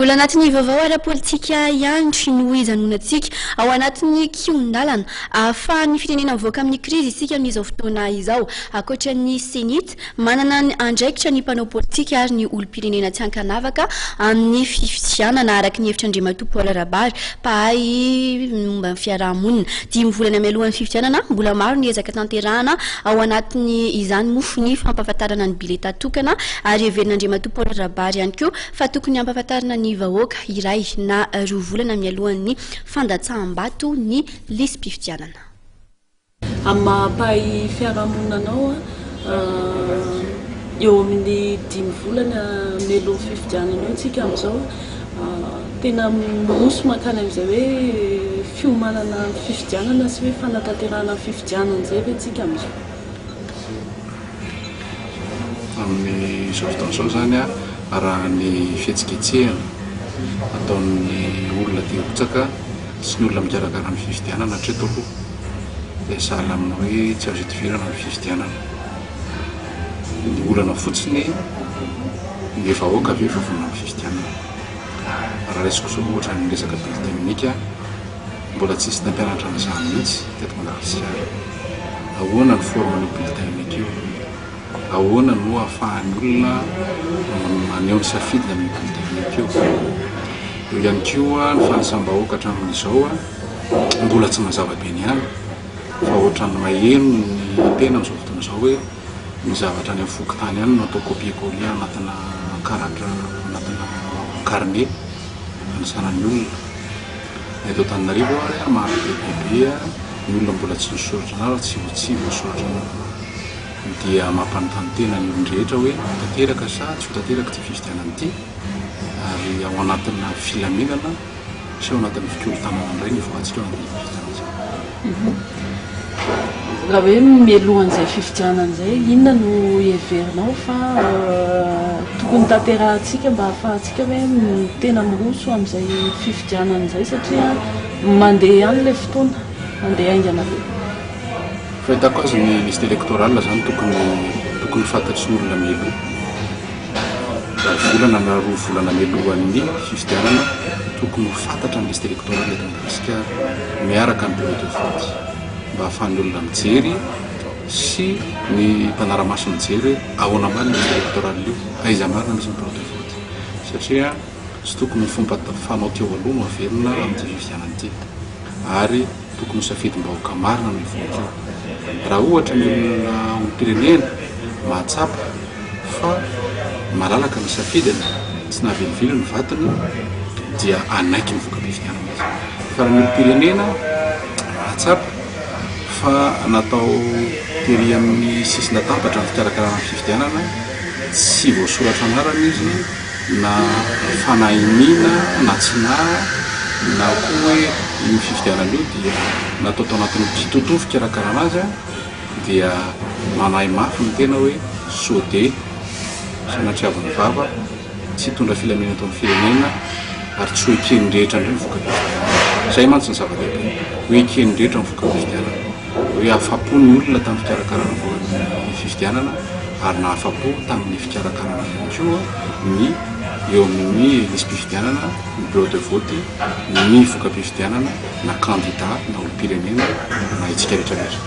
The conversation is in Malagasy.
Mbola anatin'ny vaovao ara-politika ihany no ijanonantsika. Ao anatin'ny kihon-dalana ahafahan'ny firenena mivoaka amin'ny krizy isika amin'izao fotoana izao. Ankoatra ny Cenit, manana ny andraikitra ny mpanao politika ary ny olom-pirenena tsy ankanavaka amin'ny fifidianana, araka ny hevitr'Andriamatoa Paul Rabary, mpahay momba ny fiaraha-monina. Dimy volana mialohan'ny fifidianana, mbola maro ny ezaka tanterahana ao anatin'ny izany moa ny fampahafantarana ny bileta tokana ary heverin'Andriamatoa Paul Rabary ihany koa fa tokony hampahafantarina ny vahoaka iray na roa volana mialohan'ny fandatsaham-bato ny lisi-pifidianana. Amin'ny maha mpahay fiarahamonina anao, eo amin'ny dimy volana mialoha ny fifidianana eo isika amin'izao, tena miroso mankany amin'izay hoe fiomanana ny fifidianana sy hoe fanatanterahana ny fifidianana izay ve isika amin'izao? Amin'izao fotoana izao izany, raha ny fihetsiketsehana ataon'ny olona te hirotsaka sy ny olona mikarakara ny fifidianana hatreto aloha dia sahala amin'ny hoe tsy azo idivirana ny fifidianana. Ny olana fotsiny, ny vahoaka ve efa vonona amin'ny fifidianana? Raha raisiko izao ohatra ny resaka bulletin unique, mbola tsisy nampianatra an'izany mihitsy teto Madagasikara. Ahoana ny forme-n'io bulletin unique io? Ahoana no ahafahan'ny olona maneho ny safidiny amin'io bulletin unique io? Eo ihany koa ny fanisam-bahoaka hatramin'izao mbola tsy mazava be ny any fa ohatran'ny maheno ny tena amin'izao fotoana izao hoe ny zavatra any amin'ny fokontany any no atao copier coller anatina karatra anatina carnet anisana ny olona. Ny eto Antananarivo ary maro be dia be ny olona mbola tsy nisoratra anarana, tsy voasoratra anarana. Dia mampanontany tena ny olon-drehetra hoe ho tanteraka sa tsy ho tanteraka ity fifidianana ity ary ao anatina filaminana sy ao anatin'ny fikorontanana indray ny hivoahantsika ao anatin'izay fifidianana izay. Raha hoe mialohan'izay fifidianana izay, inona no heverinao fa tokony tanterahantsika mba hahafahantsika hoe tena miroso amin'izay fifidianana izay satria mandeha ihany ilay fotoana, mandeha haingana be. Fahitako azy ny liste électorale zany tokony tokony fantatry ny olona mialoha. Iray volana na roa volana mialohan'ny fifidianana tokony ho fantatra ny liste électorale eto Madagasikara miaraka amin'ny bureau de vote mba ahafahan'ny olona mijery sy ny mpanara-maso mijery hoe ahoana marina io liste électorale io, aiza marina misy ny bureau de vote satria tsy tokony ho fomba fanao teo aloha no averina amin'ity fifidianana ity ary Tokony ho safidim-bahoaka marina no hivoaka eo. Raha ohatra ny olona olom-pirenena mahatsapa fa malalaka ny safidiny, tsy nahavelively ny vatony dia hanaiky ny voka-pifidianana izy. Fa raha ny olom-pirenena mahatsapa fa natao tery amin'ny sisin-databatra ny fikarakarana ny fifidianana, tsy voasoratra anarana izy, na fanahiniana na tsy naha na koa hoe io fifidianana io dia natao tao anatin'ny kitotoa fikarakarana azy dia manahy mafy ny tena hoe sode sanatriavin'ny vava tsy hitondra filaminana eto amin'ny firenena ary tsy ho eken'ny rehetra indray ny voka-pifidianana. Izay mantsy ny zava-dehibe, ho eken'ny rehetra ny voka-pifidianana, hoe afa-po ny olona tamin'ny fikarakarana ny fifidianana ary nahafa-po tamin'ny fikarakarana ihany koa ny eo amin'ny lisi-pifidianana, ny bureau de vote, ny voka-pifidianana na kandida na olom-pirenena na isika rehetra rehetra.